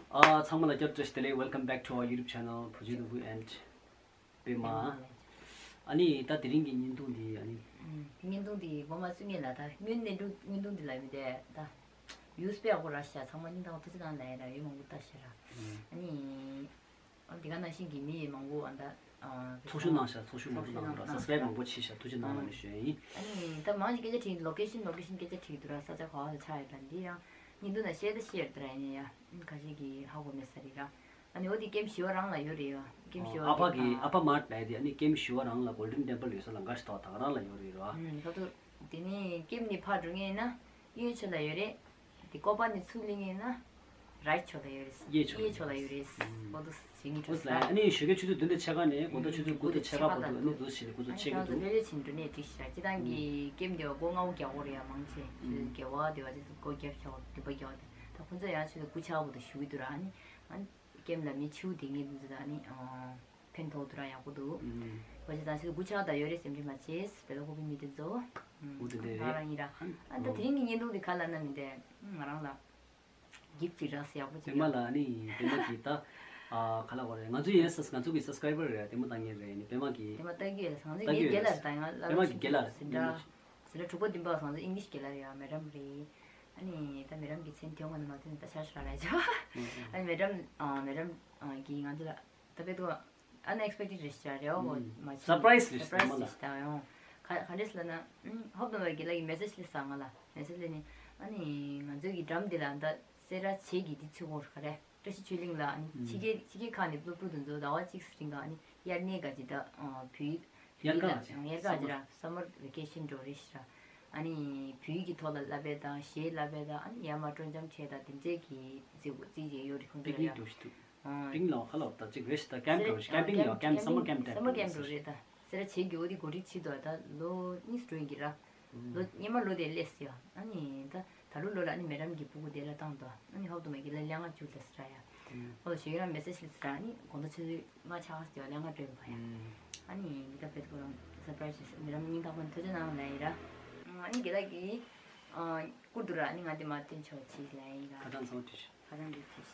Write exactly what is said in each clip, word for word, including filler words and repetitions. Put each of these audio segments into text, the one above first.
ཨ། ཚང་མ་ལ་བསྐྱར་དུ་བཀྲ་ཤིས་བདེ་ལེགས། Welcome back to our YouTube channel བུ་བརྒྱུད་ནོར་བུ་and པད་མ། པད་མ་ལགས། ཨ་ནི་ད་དེ་རིང་གི་བརྙན་ཐུང་འདི། ཨ་ནི། ཨུམ། བརྙན་ཐུང་འདི་ངོ་མ་བཙུན་ངེས་ལ། ད་སྔོན་ནས་འདུག་བརྙན་ཐུང་འདི་ལ་མི་དེ་ད་views་དཔེ་ཡག་པོ་རག་ཤག་ཚང་མ་སྙིང་ཐག་པ་ཐུགས་རྗེ་གནང་ལབ་ཡ་ར་ཡོད། མང་པོ་ལྟ་ཤག་ར། ཨ་ནི། ཨ། དེ་ག་ནང་བཞིན་གྱི་མི་མང་པོ་ཨ་ད། ཨ། ཚོགས་ཞུགས་གནང་ཤག་ཚོགས་ཞུགས་མང་པོ་གནང་འདུག་ར། subscribe་མང་པོ་བྱས་ཤག་ཐུགས་རྗེ་གནང་ལབ་ནས་ཞུ་ཡ་ཡིན། ཨ་ནི་ད་མང་ཆེ་སྐད་ཆ་དྲིས། location location སྐད་ཆ་དྲིས་འདུག་ར། ས་ཆ་ག་བ་ལ་ཆགས་ཡོད་པ་འདི་རང་བརྙན་ཐུང་ནང་བཤད་ད་བཤད་ཡོད་ར། ཡིན་ཡ། ཁ་ཤས་ཀྱིས་ཧ་གོ་མེད་ས་རེད་ར། ཨ་ནི་འོ་དེ་ཀེམ་བཞི་པ་རང་ལ་ཡོད་རེད་ཡ། ཀེམ་བཞི་པ་ཨ་ཕ་གི། ཨ་ཨ་ཕ་མར་བསྡད་དེ། ཨ་ནི་ཀེམ་བཞི་པ་རང་ལ་Golden Temple ཡོད་ས་ལ་འགའ་ཞིག་ཐོག་ད་ག་རང་ལ་ཡོད་རེད་ར། ཨུམ། ཁ་ཐུག་དེ་ནས་ཀེམ་ནས་ཕར་འགྲོ་མཁན་ཡིན་ན་གཡོན་ཕྱོགས་ལ་ཡོད་རེད། དེ་ཀོ་པ་ནས་ཚུར་སླེབས་མཁན་ཡིན་ན་right ཕྱོགས་ལ་ཡོད་རེད། གཡས་ཕྱོགས་ལ་ཡོད་རེད། ཨུམ། འོ་དེ་འདྲ་བྱེད་ཀྱི་འགྲོ་ས་རེད། ཨ་ནི་ཞོགས་ཀའི་ཆུ་ཚོད་བདུན་དང་ཕྱེད་ཀ་ནས་དགོང་དག་ཆུ་ཚོད་དགུ་དང་ཕྱེད་ཀ་བར་དུ། ཨ་ནི་དུས་ཕྱེད་ནས་དགུ་ཚོད་ཕྱེད་ཀ་འདུག་ཨ་ནི་ཁྱེད་རང་ཚོ་ལྷོད་ལྷོད་བྱས་འགྲོ་ནས་འགྲིག་ཤག་སྤྱིར་བཏང་གི་ཀེམ་དེ་བ་སྒོ་ལྔ་པོ་རྒྱག་དགོས་རེད་ཡ། མང་ཆེ་ཆུ་ཚོད་བརྒྱད་པ་དེ་བ་ཆུ་ཚོད་སྒོ་བརྒྱད་པ་བཞག་པ་བདུན་པ་བརྒྱབ་པ་དེ། ད་ཁོང་ཚོ་ཡང་ཆུ་ཚོད་དགུ་ཕྱེད་ཀ་བར་དུ་བཞུགས་ཀྱི་འདུག་ར། ཨ་ནི་ཨ་ནི་ཀེམ་ལ་མི་ཕྱི་པོ་བསྡད་མཁན་དེ་ཚོ་ད་ཨ་ནི་ཨ་ཕན་ཐོགས་འདུག་ར། ཡག་པོ་འདུག་ཨུམ། བ་ཆེ་ད་ཆུ་ཚོད་དགུ་ཕྱེད་ཀ་ད་ཡོད་རེད་སེམས་ཁྲལ་མ་བྱེད། བེ་ལ་ཀོ་པི་མི་དེ་ཚོ། ཨུམ། འོ་དེ་འདྲ་རེད། ང་རང་ཡིན་ར། ཨ་ད་དེ་རིང་གི་བརྙན་ཐུང་དེ་ག་ལབ་ན་མི་འདྲ། ང་རང་ལ་gift ཅིག་རག་སོང་། ཡག་པོ་ཅིག་པད་མ་ལགས། ཨ་ནི་པད་མ་གིས་ད། ཨ། ག་ལབ་དགོས་རེད། ང་ཚོ་ཡིན་ས། ང་ཚོ་གི་subscriber རེད། ལྟད་མོ་ལྟ་མཁན་རེད། ཨ་ནི་པད་མ་གིས། པད་མ་ལྟ་གི་ཡོད་ལ། ང་ཚོ་ལྟ་གི་ངའི་ཡོད་རྒན་ལགས་རེད། ད་ང་ལབ་པད་མ་གི་རྒན་ལགས་རེད། འཛིན་གྲྭ། འཛིན་གྲྭ་དྲུག་པ་བདུན་པ་ང་ཚོ་English རྒན་ལགས་རེད་ཡ། madam རེད། ཨ་ནི་ད་madam གི་མཚན་དེ་ངོ་ནས་མ་ཐོས་ནས་ད་ཆར་ཤོར་ར་ལབ་ཅོ། ཨ་ནི་madam། ཨ། madam། ཨ། གིས་ང་ཚོ་ལ་ད་དཔེ་ཐོག unexpected རེད་ཤག་རེ་བ་ཨུམ། མ་བྱས། surprise རེད་ཤག surprise པད་མ་ལགས། རེད་ཤག་ད་ཡང་ག་ག་འདྲས་ལབ་ན། ཨུམ། ཧོབ་ཏེ་མ་རྒན་ལགས་ཀྱིས་message སླེབས་སོང་ང་ལ། message སླེབས་ནས། ཨ་ནི་ང་ཚོའི་གི་འགྲམ་འདི་ལ་ད་སེ་ར་བྱེས་ཀྱི་འདི་ཚུད་ཀྱི་ཡོད་རེད། ག་རེ། བཀྲ་ཤིས་ཆོས་གླིང་ལ། ཨ་ནི་ཕྱི་རྒྱལ་ཕྱི་རྒྱལ་ཁག་ནས་སློབ་ཕྲུག་དེ་ཚོ་ཟླ་བ་གཅིག་ཙམ་རིང་ག་ཨ་ནི་དབྱར་གནས་ག་ཅིག་ད། ཨ། བོད་ཡིག་དབྱར་ཁ་ཅིག་དབྱར་ཁ་ཅིག་ར། summer vacation འགྲོ་རེད་ཤག་ཨ་ནི་བོད་ཡིག་གི་ཐོག་ལ་བསླབ་པ་དང་གཞས་བསླབ་པ་དང་། ཨ་ནི་ཡར་མར་སྤྲོ་འཆམ་བྱས་དང་དེ་འདྲས་ཀྱི་རྩིས་རྩིས་ཅིག་ཡོད་རེད་ཁོང་ཚོ་ལ་ཡ། picnic འགྲོ་ཞིག་འདུག་ཨ། པིང་ལའོ་ཁ་ལོ་ད་ཅིག་རེད་ཤག་ད་camp འགྲོ་རེད། camping ཡོད། camp summer camp type summer འགྲོ་རེད། ད་སེ་ར་བྱེས་ཀྱི་འོ་དེ་གོ་སྒྲིག་བྱེད་དོ། ད་ལོ་གཉིས་སུ་འགྲོ་ཡིན་གྱི་ར། ལོ་སྔོན་མ་ལོ་དེ་སླེབས་སོང་ཡ། ཨ་ནི་ད་ད་ལོ་ལོ་ལ་ཨ་ནི་madam གི་སྤུ་གུ་དེ་ལ་བཏང་དོ། ཨ་ནི་ཧོབ་ཏེ་མ་རྒན་ལགས་ལན་ང་བཅུག་ལབ་སོང་ར་ཡ། ཨོ་ཞེ་ཡོད་ར། message སླེབས་སོང་ར། ཨ་ནི་དགོང་དག་ཆུ་ཚོད་ལྔ་ཕྱེད་ཀ་ཙམ་ལ་ལན་ང་སྤྲོད་པ་ཡ། ཨ་ནི་འདི་ད་བེད་ཁོ་རང་surprise རེད། madam སྙིང་ཐག་པ་ནས་ཐུགས་རྗེ་གནང་ལབ་ཡིན་ར། ཨ་ནི་རྒན་ལགས་ཀྱིས། ཨ། བསྐུར་འདུག་ར། ཨ་ནི་ང་དེ་མར་སྟོན་ཆོག་ཅིག་ལབ་ཡིན་ར། ཁ་བྱང་ཚང་མ་བྲིས། ཁ་བྱང་འདི་བྲིས།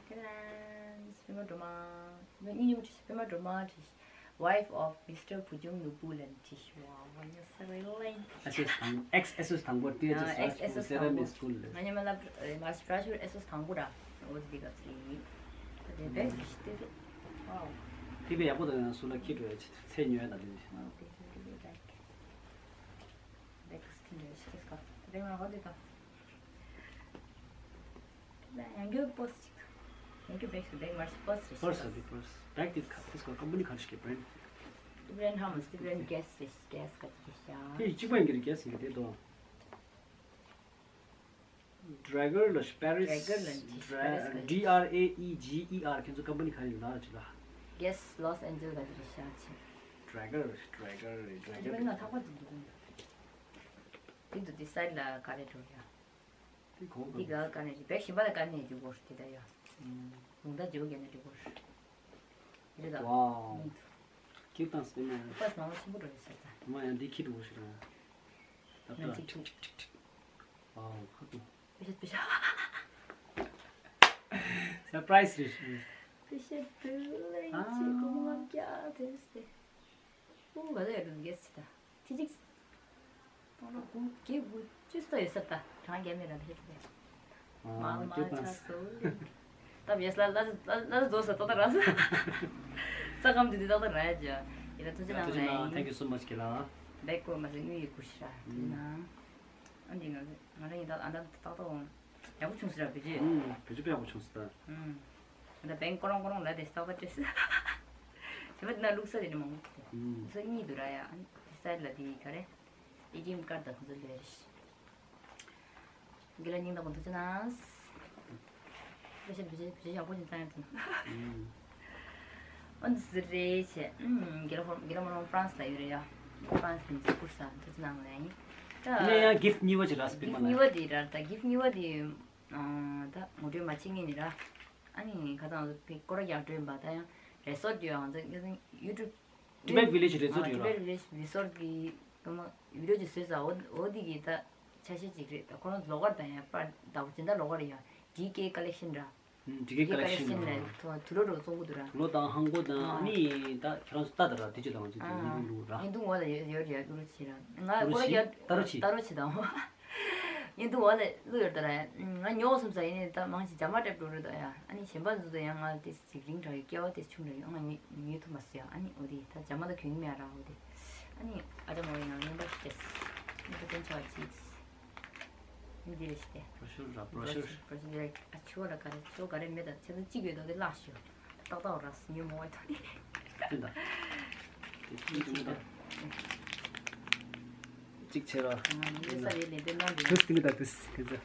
ཁ་བྱང་། པད་མ་སྒྲོལ་མ། པད་མ་སྙིང་རྗེ་མོ་བྲིས། པད་མ་སྒྲོལ་མ་བྲིས། Wife of Mister བུ་ཆུང་ནོར་བུ་ལབ་བྲིས། ཝའོ། ང་སྙིང་ས་རེད་ལེ། ཨེག་སི་ཨེག་སི་དང་། ཨེག་སི་ཨེག་སི་དང་པོ་དེ་ཨ། ཨེག་སི་ཨེག་སི་སེ་ར་དང་པོ། མི་སྐུལ་ལ། ང་ཉི་མ་ལབ། ཨ། མ་སི་ཊར་ཨེག་སི་ཨེག་སི་དང་པོ་ར། འོ་དེ་ག་ཚོད་ཡིན། དེ་བེག་གི་ཤི་དེ་རེད། ཝའོ། དེ་བས་ཡག་པོ་དང་ཡང་སུ་ལ་ཁྱི་འགྲོ་ཡ་ཆེད་དུ་ཚད་ཉོ་ཡ་དང་དེ་འདྲ། ཨོ་དེ་ཚོ་དེ་རེད་བེག། བེག་གི་སི་ཁྱི་འགྲོ་ཡ་ཆེད་དུ་སྐབས་དེ་ང་ཧོ་དེ་དང་། ཡང་རྒྱུ་པོ་སི་ཅིག་ཡང་རྒྱུ་བེག་སི་བེག་མ་རེད། པོ་སི་རེད། པོ་སི་རེད། པོ་སི། བེག་དེ་ཁ་དེ་སྐོར་ཀམ་པ་ནི་ག་རེ་ཞིག་གི་བྷེ་རེན་ཌི། བྷེ་རེན་ཌི་ཧ་མ་སི་དེ་བྷེ་རེན་ཌི་གེ་སི་རེད། གེ་སི་ག་ཅིག་གི་ཤ། དེ་གཅིག་པ་ཡིན་གྱི་རེད། གེ་སི་ཡིན་གྱི་རེད་དོ། Draeger ལ་ཤ། པེ་རིས། Draeger ལ་ཤ། པེ་རིས་ག་ཌི་ཨར་ཨེ་ཨི་ཇི་ཨི་ཨར། ཁྱེད་ཚོ་ཀམ་པ་ནི་ག་རེ་ཡིན་ལ་ཅིག་ལ། གེ་སི་ལོས་ཨན་ཇེ་ལི་ག་ཅིག་གི་ཤ་ཆེ། Draeger Draeger Draeger ང་ཐག་པ་ཅིག་འདུག་དེ་འདུག་དེ་སའི་ཌི་ལ་ག་རེ་འགྲོ་ཡ། དེ་གོང་དུ། འདི་ག་ཀ་ནས་རེད། བེག་གཞན་པ་ལ་ཀ་ནས་རེད་གོ་དེ་ད་ཡ། ཨུམ། ལུང་ད་ཇོ་རྒྱ་ནས་རེད་གོ། རེད་ད། ཝའོ། ཨུམ། ཁྱེད་དང་སེ་མ་ཡང་། པ་སྣང་བ་ཆེན་པོ་འགྲོ་རེད་ཟེར་ད། མ་ཡང་འདི་ཁྱི་འགྲོ་ཞིག་རང་། ད་ད་ཅིག་ཅིག་ཅིག་ཅིག་ཅིག་ཝའོ་ཁ་ཏུ། པེ་ཤ་པེ་ཤ། སར་པ་རའི་སི་རེད། པེ་ཤ་དུ་ལེ་ཨ། ཅིག་གོང་ལམ་རྒྱག་དེ་སྟེ། ཨུ་ག་ལ་ཡོད་དུ་གེ་སི་ད། ཐི་ཅིག་སྟོང་ལོ་དགུ་བརྒྱད་དགུ་བཅུ་ཙམ་ཡོད་ས་ད། གྲངས་རྒྱག་མེད་ར་ད་ཤེས་ཏེ། ཨ། མ་མ་སྐྱོ་ཆ་པ་སོ་ལེ། ད་བེས་ལ་ལ་ལ་ལ་རྫོགས་ས་ཏོ་ད་ར་ས། ས་ཁམས་དེ་དེ་ཏོ་ད་ར་ཡ་ཇ། ཡིན་ན་ཐུགས་རྗེ་གནང་། Thank you so much གི་ལ། བེག་ཀོ་མ་ཟེར་དངུལ་ཡི་གུ་ཤི་ར། ཐུགས་རྗེ་གནང་། ཨ་འདི་ང་ང་རང་ཡིན་ད་ཨ་ད་ཏག་ཏག་འོང་། ཡག་པོ་བྱུང་ཟེར་ར་བེ་ཅི། ཨུམ། བེ་ཅི་དཔེ་ཡག་པོ་བྱུང་ཟེར་ད། ཨུམ། ད་བེང་ཀོ་རོང་ཀོ་རོང་ལ་དེ་སྟག་པ་བཅོས་ཟེར། དེ་མ་དེ་ན་བླུགས་ས་དེ་ནི་མང་པོ་དེ། ཨུམ། ཚོ་གཉིས་འདུག་ར་ཡ། ཨ་ནི་དེ་སའི་ཌི་ལ་དེ་ག་རེ། ཨེ་ཊི་ཨེམ་ཀར་ཌི་དང་ཁོང་ཚོ་ལོས་རེད། རྒན་ལགས་སྙིང་ཐག་པ་ཐུགས་རྗེ་གནང་། བེ་ཤ་བེ་ཤ་བེ་ཤ་ཡག་པོ་ཅིག་བཏང་ཡ་དེ། ཨུམ། ཨ་འདི་ཟེར་རེད་བྱས། ཨུམ། རྒན་ལགས་ཧོར་རྒན་ལགས་མོ་རང་ཧྥ་རན་སི་ལ་ཡོད་རེད་ཡ། ཧྥ་རན་སི་ལ་འཛུལ་བསྐུར་ས་ཐུགས་རྗེ་གནང་ལབ་ཡིན། ད། དེ་ནས་ཡང་གིཕ་ཊི་གཉིས་པ་ཅིག་རག་སོང་པད་མ་ལགས། གིཕ་ཊི་གཉིས་པ་དེ་ར་ད་གིཕ་ཊི་གཉིས་པ་དེ། ཨ། ད་ངོ་སྤྲོད་མ་བྱེད་མཁན་ནི་ར། ཨ་ནི་ཁ་སང་ང་ཚོ་ཕེ་སྐོར་ར་རྒྱག་འགྲོ་ཡིན་པ། ད་ཡང་རི་སོར་ཊི་ཡོད། ང་ཚོ་ང་ཚོ་ཡུ་ཊུབ། Tibet Village Resort ཡོད་ར། ཨ། Tibet Village Resort གི་སྐར་མ་བི་ཌི་ཡོ་ཅིག་བཟོས་ས། འོ་འོ་དེ་གི་ད་ཆ་ཤས་ཅིག་རེད། ད་ཁོ་རང་ཚོ་ལོགས་ཀར་ད་ཡང་པར་ད་སྦྱིན་བདག་ལོགས་ཀར་ཡོད། ཌི་ཀེ་ཀ་ལེག་ཤན་ར། ཨུམ། འདི་གའི་ཀ་ལེག་ཤན་ལ་ཐོ་དུ་ལོ་རོ་བཙོང་གི་འདུག་ར། དུ་ལོ་དང་ཧང་གོ་དང་ཨ་ནི་ད་ཁྱེད་རང་ཚོ་ལྟ་དང་ར། དེ་ཅི་དང་ང་ཚོ་དེ་ཉིན་གུང་ལུག་ར། ཉིན་གུང་འོག་ལ་ཡོད་ཡོད་ར། ཀུ་རུ་ཆི་ར། ང་ཀོ་ར་ཀྱ་ཏ་རུ་ཆི། ཏ་རུ་ཆི་དང་། ཉིན་གུང་འོག་ལ་ལུག་ཡོད་ད་ར། ང་ཉོ་སོང་ཙང་ཡིན་ནི་ད་མང་ཞིག་ཇ་མ་སྤྲད་འགྲོ་རེད་ད་ཡ། ཨ་ནི་གཞན་པ་ཚོ་ད་ཡང་ང་དེ་ཅིག་རིང་དྲགས་ཡོད། སྐྱེ་བ་དེ་ཆུང་དྲགས་ཡོད། ང་ཉོ་ཉོ་ཐུབ་མ་སོང་ཡ། ཨ་ནི་འོ་དེ་ད་ཇ་མ་ད་གྱོན་གྱི་མེད་ར། འོ་དེ་ཨ་ནི་ཨ་ཅག་མོ་ཡིན་ན་རྔན་པ་ཞིག་སྤྲད། རྔན་པ་སྟོན་ཆོག་ཅིག་འདི་རེད་ཤི་སྟེ། བྷྲོ་ཤུར་ར། བྷྲོ་ཤུར། བྷྲོ་ཤུར་རེད། ཨ་ཆུ་བ་ལ་ག་རེ་ཆུ་བ་ག་རེ་མེད་ད། ཆེ་ཚང་གཅིག་ཡོད་དོ་དེ་བརླག་ཤོག་ཏག་ཏག་ར་སི་ཉོ་མོ་བའི་ཐོག་ནས། ཅི་འདྲ། དེ་ཅི་ཅི་འདྲ། གཅིག་བྱས་ར། ང་ས་རེད་ལེན་དེ་ནང་དུ། དུས་དེ་མི་ད་དུས་ཁྱེད་ཚོ།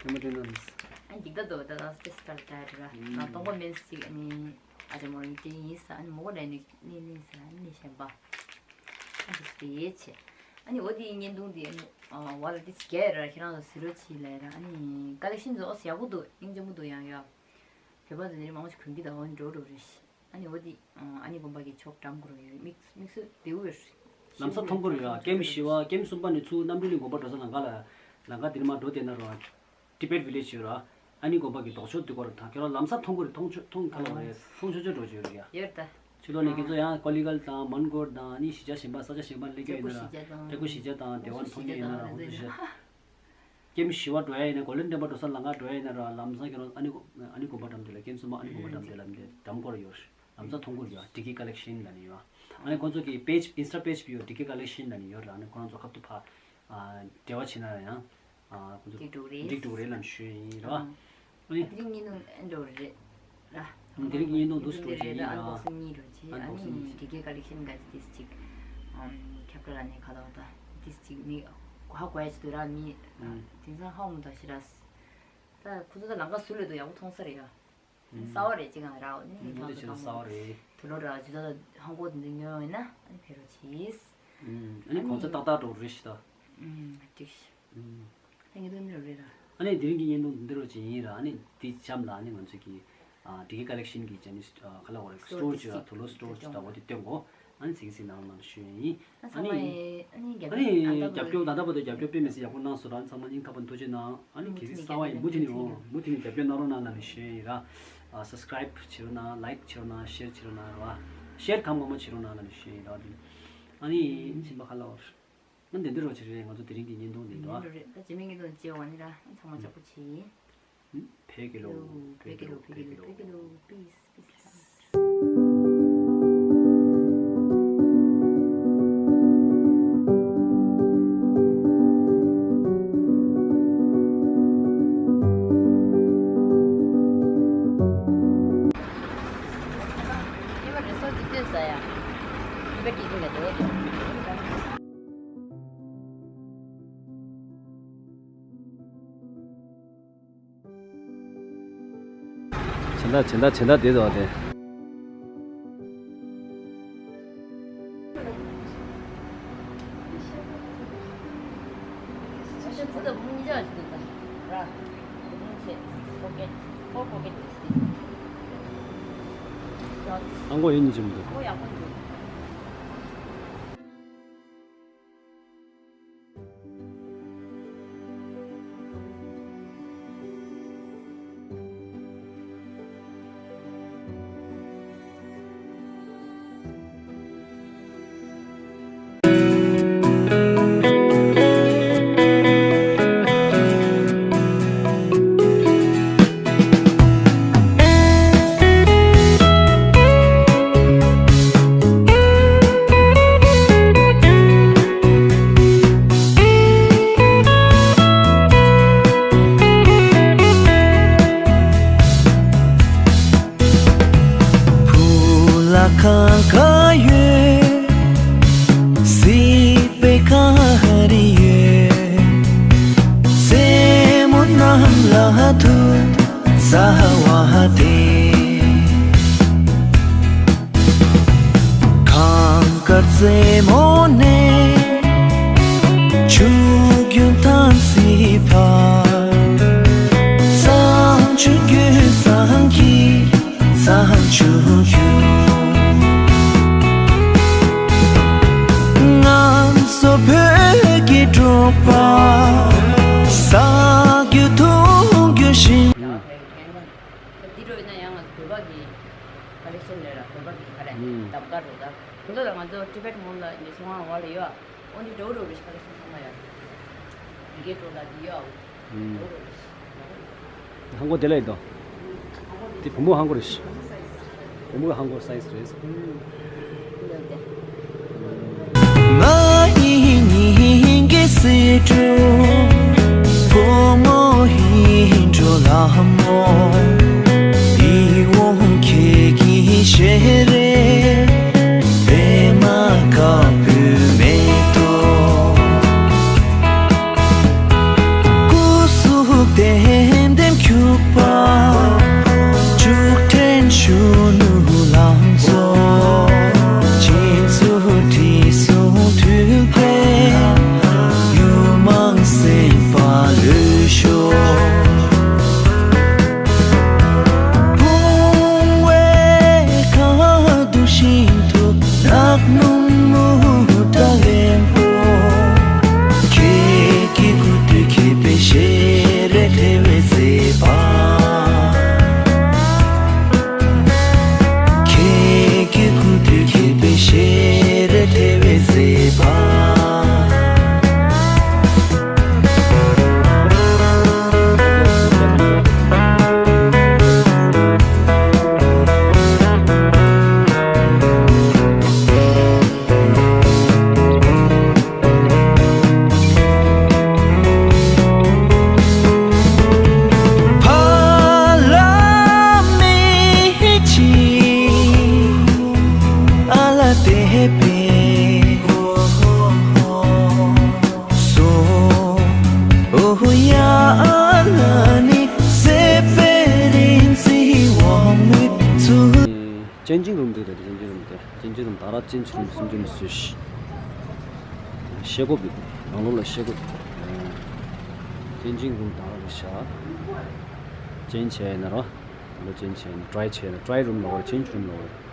དེ་མ་དྲན་ན་མི་ས། ཨ་འཇིག་ད་དོ་ད་ད་སྤེ་སི་ཀལ་ད་ར། ང་སྟོང་པ་མེན་སི་ཅིག་ཨ་ནི་ཨ་ཅག་མོ་རང་དེ་ཡིན་ས། ཨ་ནི་མོ་གོ་ལ་ནི་ནི་ནི་ས་ནི་གཞན་པ། ཨ་འདི་སུ་དེ་ཡེ་ཆེ། ཨ་ནི་འོ་དེ་བརྙན་ཐུང་དེ་ཨ་ནི་ཨ་བ་ལ་དེ་ཅི་གས་ར། ཁྱེད་རང་ཚོ་ཟི་རོ་ཆི་ལ་ར། ཨ་ནི་ཀ་ལེག་ཤན་ཚོ་ཨོ་ཡག་པོ་འདུག་སྙིང་རྗེ་མོ་འདུག་ཡང་ཡ། བོད་པ་ཚོ་ནི་མང་པོ་ཞིག་གོན་གྱི་ད། འོ་འགྲོ་འགྲོ་རེད། ཨ་ནི་འོ་དེ་ཨ་ནི་དགོན་པ་གི་ཕྱོགས་འགྲམ་གུ་རུ་ཡོད། དམིགས་དམིགས་བསལ་དེའུ་ཡོད། ལམ་སང་མཐོང་གི་རེད་ཡ། ཀེམ་བཞི་པ་ཀེམ་གསུམ་པ་ནས་ཚུར་རྣམ་གྲོལ་གླིང་དགོན་པ་འགྲོ་ས་ལམ་ཁ་ལ། ལམ་ཁ་དེ་ནས་མར་འགྲོ་བསྡད་ན་ར། ཊི་བེཊ་ཝི་ལེཇ་ཡོད་ར། ཨ་ནི་དགོན་པ་གི་ལྡོག་ཕྱོགས་དེ་སྐོར་ད་ཁྱེད་རང་ལམ་སང་མཐོང་གི་རེད། མཐོང་ཆོ་མཐོང་ག་ལ་བ་རེད། མཐོང་ཆོག་ཆོག་འགྲོ་ཆོག་ཡོད་རེད་ཡ། ཡོད་ད། ཕྱི་ལོགས་ནས་ཁྱེད་ཚོ་ཡང་ཀོ་ལི་གལ་དང་མན་གོར་དང་ཨ་ནི་གཞིས་ཆགས་གཞན་པ་ས་ཆ་གཞན་པ་སླེབས་ཀྱི་ཡོད་ན་ར། བཀྲ་ཤིས་གཞིས་ཆགས་དང་དེ་བ་མཐོང་གི་ཡོད་ན་ར། ཁོང་ཚོ་གཞིས་ཆགས། ཀེམ་བཞི་པ་འགྲོ་ཡ་ཡིན་ན། གོ་ལེན་ཌེན་པ་འགྲོ་ས་ལམ་ཁ་འགྲོ་ཡ་ཡིན་ན་ར། ལམ་སང་ཁྱེད་རང་ཨ་ནི་ཨ་ནི་དགོན་པ་འགྲམ་དེ་ལ། ཀེམ་གསུམ་པ་ཨ་ནི་དགོན་པ་འགྲམ་དེ་ལ་འདི་འགྲམ་སྐོར་ཡོད། ལམ་སང་མཐོང་གི་ཡོད། ཌི་ཀེ་ཀ་ལེག་ཤན་ལབ་ནི་ཡོད། ཨ་ནི་ཁོང་ཚོ་གི་པེཇ་ཨིན་སི་ཊ་པེཇ་བི་ཡོད། ཌི་ཀེ་ཀ་ལེག་ཤན་ལབ་ནི་ཡོད་ར། ཨ་ནི་ཁོ་རང་ཚོ་ཁ་ཐུག་ཕ་ཨ་འབྲེལ་བ་བྱེད་ན་ཡང་ཨ་ཁོང་ཚོ་འགྲིག་འགྲོ་རེད། འགྲིག་འགྲོ་རེད་ལབ་ནི་ཞུ་ཡ་ཡིན་ར། ཨ་ནི་དེ་རིང་བརྙན་ཐུང་ཨེ་འགྲོ་རེད་ར། དེ་རིང་བརྙན་ཐུང་འདུག་སེ་འགྲོ་བྱེད་ཡིན་ར། ཨན་བོག་སིང་གཉིས་འགྲོ་བྱེད། ཨ་ནི་ཌི་ཀེ་ཀ་ལེག་ཤན་ག་ཅི་ཏིས་ཅིག་ཨམ་ཁྱབ་བསྒྲགས་ལ་ནི་ཁ་ལོ་ད་ཏིས་ཅིག་མི་ཧ་གོ་ཡ་ཅི་འདུག་ར། མི་དེང་སང་ཧ་གོ་མི་འདུག་ཤི་ར། ད་ཁོ་ཚོ་ད་ལམ་ཁ་ཟུར་ལ་དུ་ཡག་པོ་མཐོང་ས་རེད་ཡ། གསར་པ་རེད་ཅིག་གང་ར། ཨ་ནི་ཨ་ནི་ཁོ་ཚོ་གསར་པ་རེད། དུ་ལོ་ར་ཇི་ལྟར་ཧང་གོ་དེ་འདྲ་ཉོ་ཡོང་ཡིན་ན་ཨ་ནི་ཕེ་རོ་ཆིས། ཨ་ནི་ཁོང་ཚོ་ཏག་ཏག་འགྲོ་རེད་ཤི་ད། འགྲིག་ཤི། ད་ངེད་དུ་མི་རོ་རེད་ར། ཨ་ནི་དེ་རིང་གི་བརྙན་ཐུང་འདི་འདྲ་ཅིག་ཡིན་ར། ཨ་ནི་དེ་འཇམ་ལ་ཨ་ནི་ང་ཚོ་གི་ཨ་ཌི་ཀེ་ཀ་ལེག་ཤན་གི་ཅ་ནི་ཨ་ག་ལ་བ་རེད། སི་ཊོར་ཅིག་ཡོད། དུ་ལོ་སི་ཊོར་ཅིག་ད་འོ་དེ་སྟོན་གོ། ཨ་ནི་ཚིག་ཚིག་ནང་ལ་ནང་ཞུ་ཡིན། ཨ་ནི་ཨ་ནི་རྒྱབ་སྐྱོར་ད་ལྟ་བར་དུ་རྒྱབ་སྐྱོར་དཔེ་མི་སྲིད་ཡག་པོ་གནང་སོང་ར། ཚང་མ་སྙིང་ཐག་པ་ཐུགས་རྗེ་གནང་། ཨ་ནི་གལ་སྲིད་གསར་པ་ཡིན་མུ་མཐུད་ནས་འོ་མུ་མཐུད་ནས་རྒྱབ་སྐྱོར་གནང་རོགས་གནང་ལབ་ནས་ཞུ་ཡིན་ར། ཨ་སབ་སི་ཀ་རའིབ་བྱེད་རོགས་གནང་། ལའིཀ་བྱེད་རོགས་གནང་། ཤེར་བྱེད་རོགས་གནང་ར། ཤེར་གང་མང་མང་བྱེད་རོགས་གནང་ལབ་ནས་ཞུ་ཡིན་ར། ཨ་ནི་ཕྱིན་པ་ཁ་ལ་བར། ང་འདི་འདི་རོ་ཆེ་རེད། ང་ཚོ་དེ་རིང་གི་བརྙན་ཐུང་འདི་འདུག་ཨ། འདི་རེད། ད་རྗེས་མའི་བརྙན་ཐུང་མཇལ་བ་ནི་ར། ཚང་མ་ལྕགས་པོ་བྱེད། བོད་ཀྱི་ལོ། བོད་ཀྱི་ལོ། བོད་ཀྱི་ལོ། བོད་ཀྱི་ལོ། Peace, peace. ཇི་འདྲ་ཇི་འདྲ་ཇི་འདྲ་བསྡད་འདུག་དེ། ཨང་གོ་ཡིན་ཉི་ཅི་མི་འདུག་བོད་པ་གི་ཀ་ལེག་ཤན་རེད་ལ། བོད་པ་གི་ག་རེ་ཨུམ། འདམ་ཀ་རེད་ད། དེ་ཚོ་ལ་ང་ཚོ་ཊི་བེཊ་མོལ་ལ་ནི་སོང་ང་བ་ལ་ཡོད། ཨོ་འདི་འགྲོ་འགྲོ་རེ་ཤ་ལ་སོང་ཚང་མ་ཡ། འདི་གའི་འགྲོ་ལ་འདི་ཡོད། ཨུམ། འགྲོ་འགྲོ་རེ་ཤ། ཧང་གོ་དེ་ལ་ཡིན་དོ། དེ་བུ་མོ་ཧང་གོ་རེ་ཤ། བུ་མོ་ཧང་གོ་སའི་ཛི་རེད། ཨུམ། འདི་ལ་ཡོད་དེ། ང་ཡི་སྙིང་གི་སེ་འབྲུ། བུ་མོ་ཡི་འགྲོ་ལ་མོ། ཡིད་འོང་ཁྱེད་ཀྱི་ཞལ་རས། པད་མ་དཀར་པོའི་མེ་ཏོག་སྐུ་གཟུགས་ལྡེམ་ལྡེམ་འཁྱུག་པ། ཕྱུགས་ཕྲན་གཞོན་ནུ་ལང་ཚོ། ཁྱེད་ཚོ་དྲི་བསུང་འཐུལ་པས། ཡུམ་མང་སེམས་པ་ལྷོད་ཤོག་བུང་བའི་ཁ་དོག་བཞིན་དུ་ནག་སྣུམ་མུ་ཏྲ་ལེན་པོ། ཁྱེད་ཀྱི་སྐུ་དུས་ཁྱད་པའི་ཞལ་རས་དེ་བས་མཛེས་པ། ཁྱེད་ཀྱི་སྐུ་དུས་ཁྱད་པའི་ཞལ་རས་དེ་བས་མཛེས་པ། ཅན་ཅིང་རུམ་དེ་རེད། ཅན་ཅིང་རུམ་དེ། ཅན་ཅིང་རུམ་ད་ར་ཅན་ཅིང་རུམ་སུམ་ཅུ་སོ་བཞི། ཤེལ་སྒོ་བི་ནང་ལོགས་ལ་ཤེལ་སྒོ། ཅན་ཅིང་རུམ་ད་ར་ལ་ཤ། ཅན་ཆེ་ན་ར། ལོ་ཅན་ཆེ་ན་ཏྲའི་ཆེ་ན་ཏྲའི་རུམ་ལོག་ར། ཅན་ཅིང་རུམ་ལོག་ར།